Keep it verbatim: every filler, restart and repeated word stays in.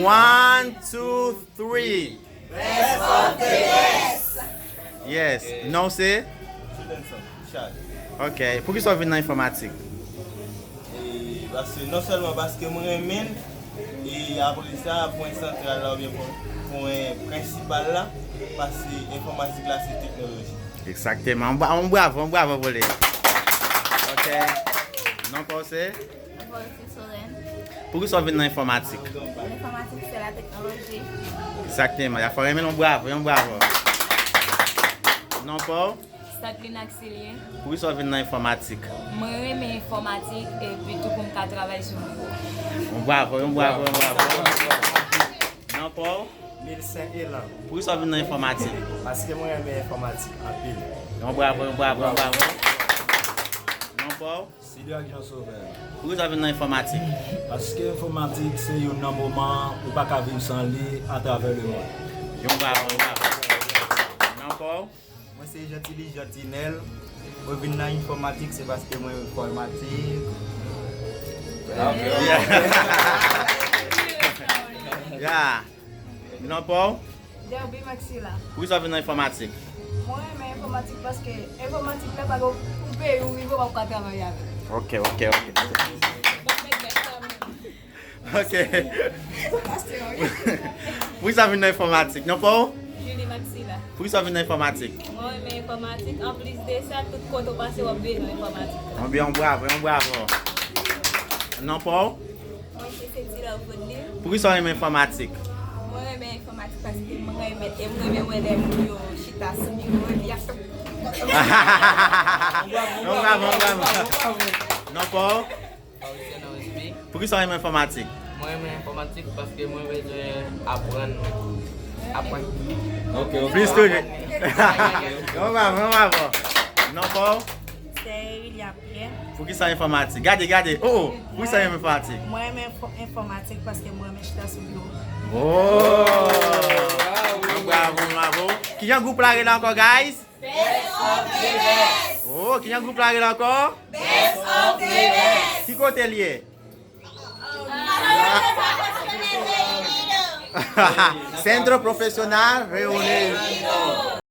One, two, three. Best of the best. Yes. Non w se? Judenson Richard. Ok. Poukisa w vin nan enfòmatik? E, paske, non sèlman paske mwen renmen l, e apre sa, pwen santral la oubyen pwen, pwen prensipal la, paske enfòmatik la se teknoloji. Egzakteman. Yon bra-, yon bravo, yon bravo pou li. Ok. Non pa w se? Volcy Solène. Poukisa w vin nan enfòmatik? Enfòmatik se la teknoloji. Egzakteman. Y ap fè renmen l, yon bravo, yon bravo. Non pa w? Stadlin Axilien. Poukisa w vin nan enfòmatik? Mwen renmen enfòmatik epi tou pou m ka travay sou biwo. Yon bravo, yon bravo, yon bravo. Non pa w? Milsen Elan. Poukisa w vin nan enfòmatik? Paske mwen renmen enfòmatik anpil. Yon bravo, yon bravo, yon bravo. Non pa w? Sidrak Jean Sauveur. Poukisa w vin nan enfòmatik? Paske enfòmatik se youn nan moman ou pa ka viv san li atravè lemonn. Yon bravo, yon bravo. Non pa w? Mwen se Jean Tilly Jean Tinel. Mwen vin nan enfòmatik se paske mwen enfòmatik. Ok. Yeah. Non pa w? Derby Maxila. Poukisa w vin nan enfòmatik? Mwen renmen enfòmatik paske enfòmatik la pa gen yon peyi ou rive w ap ka travay avè l. Ok, ok, ok. Ok. Poukisa w vin nan enfòmatik? Non pa w? Julie Maxila. Poukisa w vin nan enfòmatik? Mwen renmen enfòmatik. Anplis de sa, tout kote w pase, w ap bezwen enfòmatik. Yon bravo, yon bravo. Non pa w? Mwen se Cetila Rodney. Poukisa w renmen enfòmatik? Mwen renmen enfòmatik paske mwen renmen, e mwen renmen wè lè moun yo chita sou biwo epi y ap... Yon bravo, yon bravo. Non pa w? Fabrice Henry Smith. Poukisa w renmen enfòmatik? Mwen renmen enfòmatik paske mwen bezwen aprann. Aprann. Ok, ok. Plis toujou. Yon bravo, yon bravo. Non pa w? Se Elia Pierre. Poukisa enfòmatik? Gade, gade. Oh, oh. Poukisa w renmen enfòmatik? Mwen renmen enfò-, enfòmatik paske mwen renmen chita sou biwo. Oh! Yon bravo, yon bravo. Kijan gwoup la rele ankò, guys? Best of the best. Oh, kijan gwoup la rele ankò? Best of the best. Ki kote l ye? Centro Profesional Reunido.